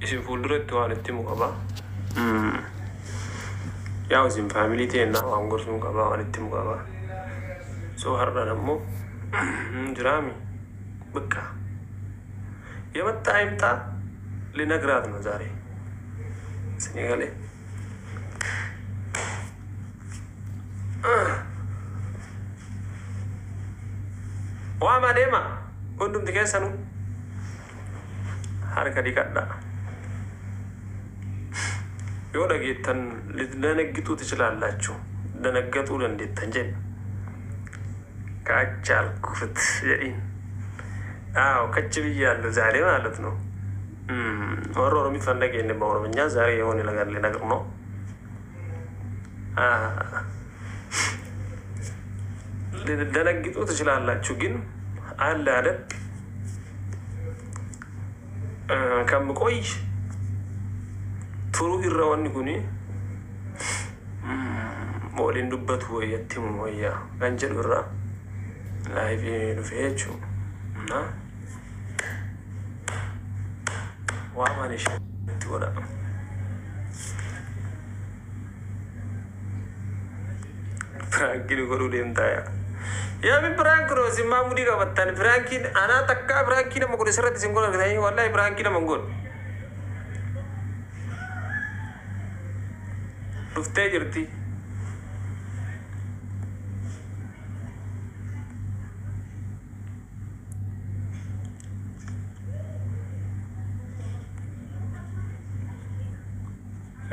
Isin fuulduratti waan itti himu qaba. Yaa isin family teennaa waan gorsuun qaba, waan itti himu qaba. So har'aan ammoo jiraami በቃ የመጣ ይምጣ ልነግራት ነው ዛሬ isinii galee. Waama deema hundumti keessanuu harka dhiqadhaa. Yoo dhageettan ልትደነግጡ ትችላላችሁ። ደነገጡ dandeettan jedhe ከች አልኩት jedhiin። አዎ ከች ብያለሁ ዛሬ ማለት ነው። Warra Oromiffaan dhageenye በኦሮምኛ ዛሬ የሆነ ነገር ልነግር ነው። ልትደነግጡ ትችላላችሁ፣ ግን አለ አይደል ከምቆይ turuu irra wanni kuni waliin dubbatu wayyatti himu wayyaa kan jedhu irraa live dhufee jechuudha. እና waamaan isheetti godha. Prank nu godhuu deemtaa yaa. Yaa min prank no isin maa mudii qabattan prankiin anaa takkaa prank nama godhe sirratti isin godhan argitanii wallahi prank nama hin godhu. Dhuftee jirti.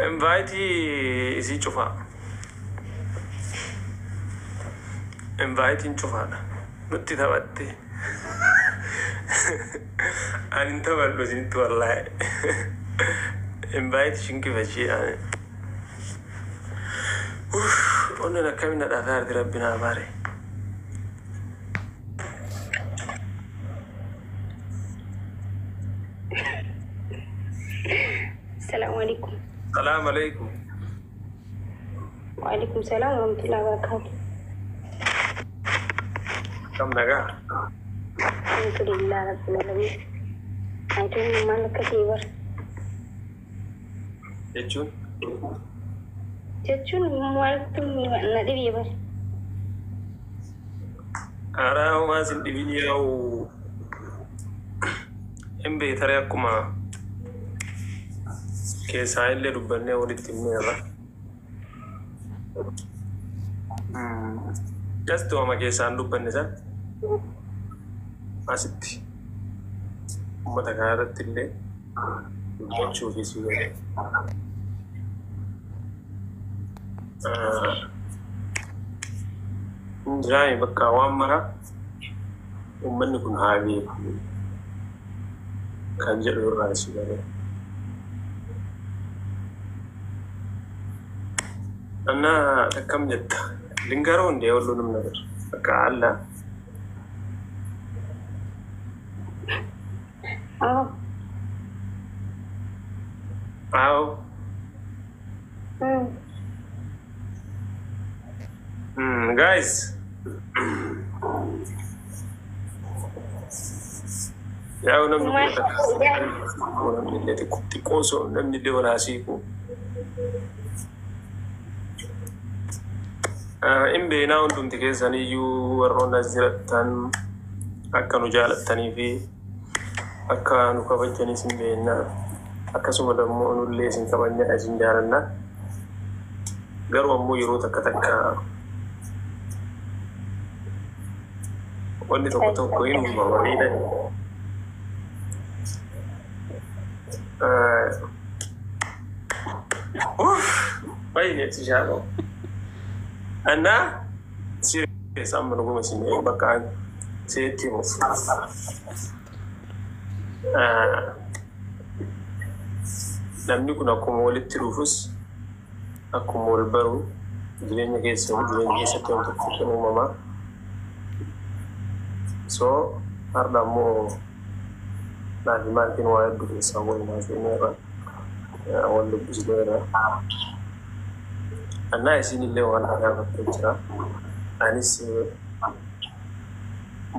Invite isii cufaa. Inviteiin cufaadha. Nutti taphatte. Ani hin taphadhu isinitti wallaahi. Invite shinkifachii ani. Onneen akkamiin na dhaataa jirti rabbi naa baare. Assalamu alaikum. Salaam alaikum. Wa alaikum salam wa rahmatullahi wa barakatuh. Kam nagaa? Alhamdulillah rabbil alamin. Aduun maal akka ta'e bar. Jechuun? Jechuun maaltu na dhibee bar. Haaraa homaa sin dhibin yaa'u hin beektare akkuma keessaa illee dubbannee walitti himneerra. Just waama keessaan dubbanne san asitti uummata kana irratti illee dubbachuufi si godhe. Jiraami bakka waan mara uummanni kun haa beeku kan jedhu irraa si godhe. እና akkam jetta? ልንገረው እንደ ሁሉንም ነገር በቃ አለ። አዎ። አዎ። Guys ያው namni kun namni illee xiqqoo xiqqoo osoo namni illee walaa siiqu hin beeknaa hundumti keessaniyyuu warroonni as jirattan akka nu jaalattanii fi akka nu kabajanis hin beeknaa, akkasuma dammoo nullee isin kabajna, isin jaalanna. Garuu ammoo yeroo takka takka wanni tokko tokko hin uumamaniidha. Uff, baay'ee tishaadha. እና serious amma dhuguma isin bakka seetti himuuf. Namni kun akkuma walitti dhufus akkuma wal baru jireenya keessa jireenya keessatti waan tokko kan uumamaa. So har'a ammoo naafi maatiin waa hedduu keessaa wal haasofneerra, wal dubbisneerra. እና isin illee waan na gaafattee jira. Anis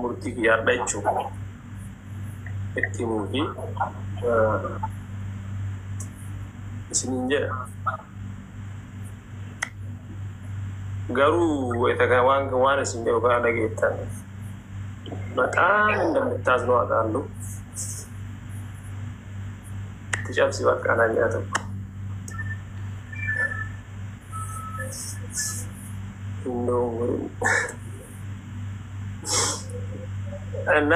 murtii kiyya har'a jechuudha. Itti himuu fi Isiniin jedha. Garuu waan isin jedhu kana dhageettan በጣም እንደምታዝኑ አውቃለሁ። ትጨብሲ በቃ ናኛ tokko እንደውም እና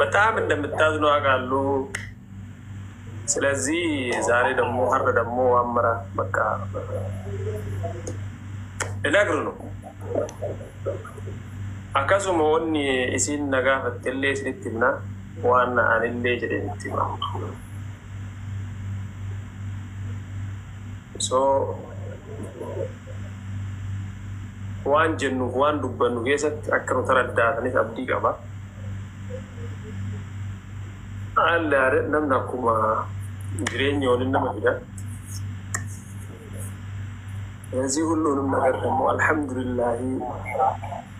በጣም እንደምታዝኑ አውቃለሁ። ስለዚህ ዛሬ ደግሞ ሀረ ደግሞ አመራ በቃ ልነግር ነው። Akkasuma wanni isin na gaafattellee isinitti himna, waan anillee jedhe itti hima. So waan jennuuf waan dubbannu keessatti akka nu taraddaatanis abdii qaba. Haalli namni akkuma jireenya waliin nama fida. ስለዚህ ሁሉንም ነገር ደግሞ አልሐምዱሊላህ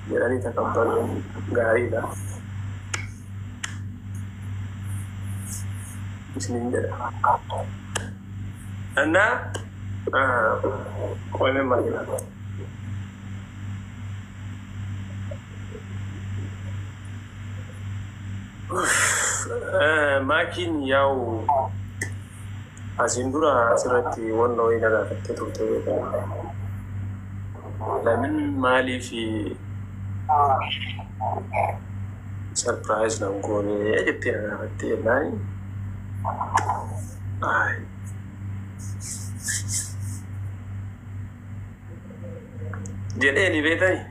jedhanii taqabbaluun gaariidha. Isinin jedha. እና ቆይ ማለት ነው። Maakiin yaa'u asiin dura asirratti wanna wayii na gaafattee turte beekama. ለምን maaliif surprise nan goone jettee na gaafattee jennaan, ay jedheeni beetani.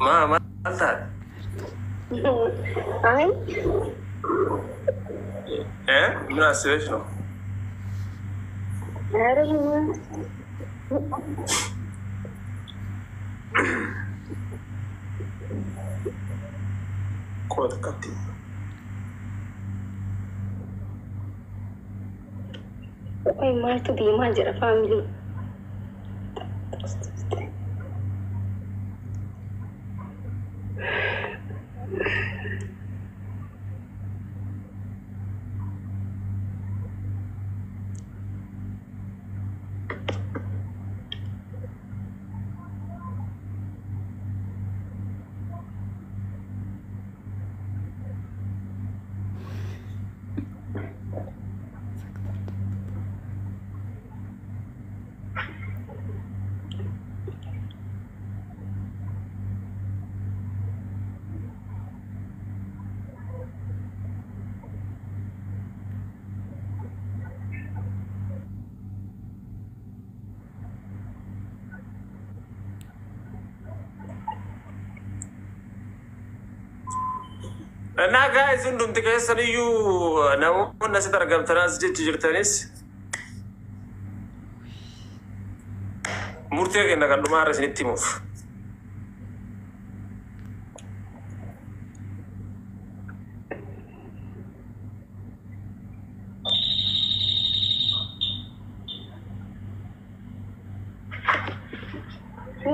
Maa maal taate? አይ። ምን አስበሽ ነው? ኧረ። ቆይ ተከቲ። ቆይ maaltu deemaa jira, family? እና guys, hundumti keessan iyyuu namoonni asitti argamtanas jechi jirtanis murtee kenna kan dhumaarra isinitti himuuf.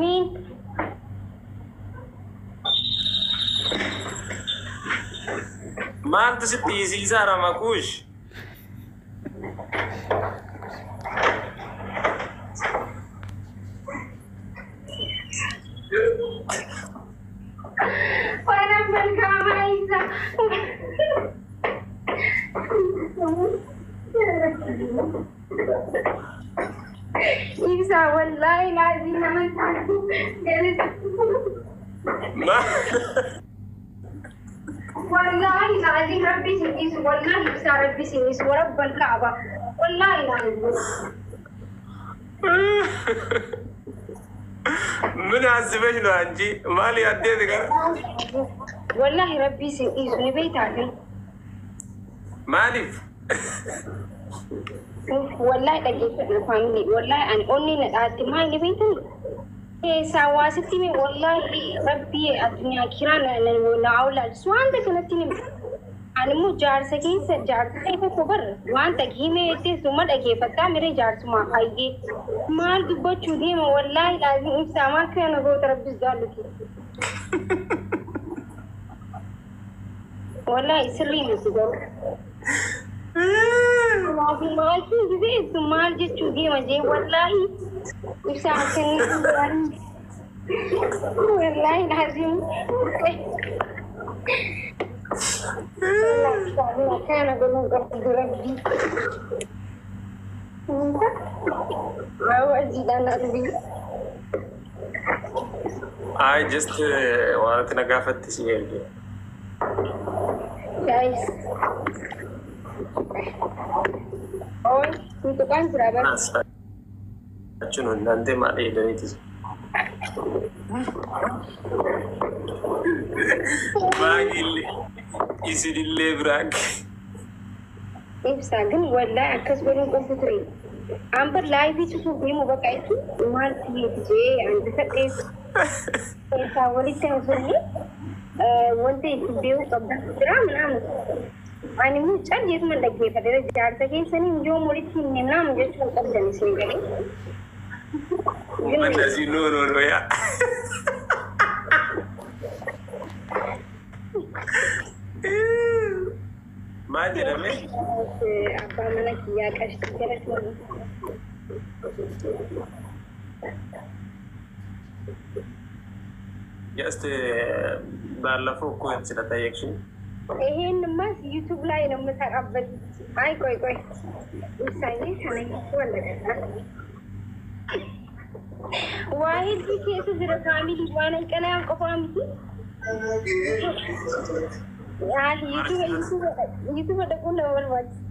Min Maaltu sitti hiisiisaa ramakuush? ورب الكعبة عيسى. Ibsa, والله العظيم nama Ma والله العظيم ربي سنيس، والله إبسا ربي سنيس، ورب الكعبة، والله العظيم. ምን አስበሽ ነው አንቺ? Maal yaaddeeti gara? والله ربي سنيس نبيت. Maaliif? والله dhaggeeffadhu, family, والله ani onni na dhaatti maal ni beektan Keessaa waa sitti hime, wallaahi rabbii addunyaa kiraa na awlaalchisu wanta kanatti hime. Ani immoo jaarsa keessa jaarsa ta'e tokko bar wanta himee jettee suma dhageeffattaa miree jaarsuma hayyee maal dubbachuu deema? Wallaahi laazim ibsaa maal kana goota rabbis jaalluti. Wallaahi sirrii miti garuu. Kanaafuu maaltu gisee maal jechuu deema jee, wallaahi ibsaa akkanni, wallaahi laazim akkana godhuun qabdu rabbii. Wajiidhaan arbii. I just waan ati na gaafatte si erge. Guys. Oi, tutukan jira bar. Achuun hundaan maal eedaniitis. Baay'illee isinillee biraan. Ibsaa ግን wallahi akkas godhuun qofu ture. An bar live cufuuf deemu bakka itti maal tiyeeti jee an bifadhee keessaa walitti haasofne wanta itti beeku qabdu jira ምናምን. Ani immoo calleetuma dhaggeeffadhe, jaarsa keessanii yoom walitti himne ምናምን jechuun qabdan isin galee. Uummanni asii no, no, no yaa. Maal jedhame? Abbaa mana kiyyaa qashtii galatoomii. Just ባለፈው እኮ ስለጠየቅሽኝ ይሄንማ ዩቱብ ላይ ነው የምሰራበት። አይ ቆይ ቆይ ውሳኔ waa hedduu keessa jira, family waan hanqanaan qofaa miti. YouTube dhaquun nama barbaachisa.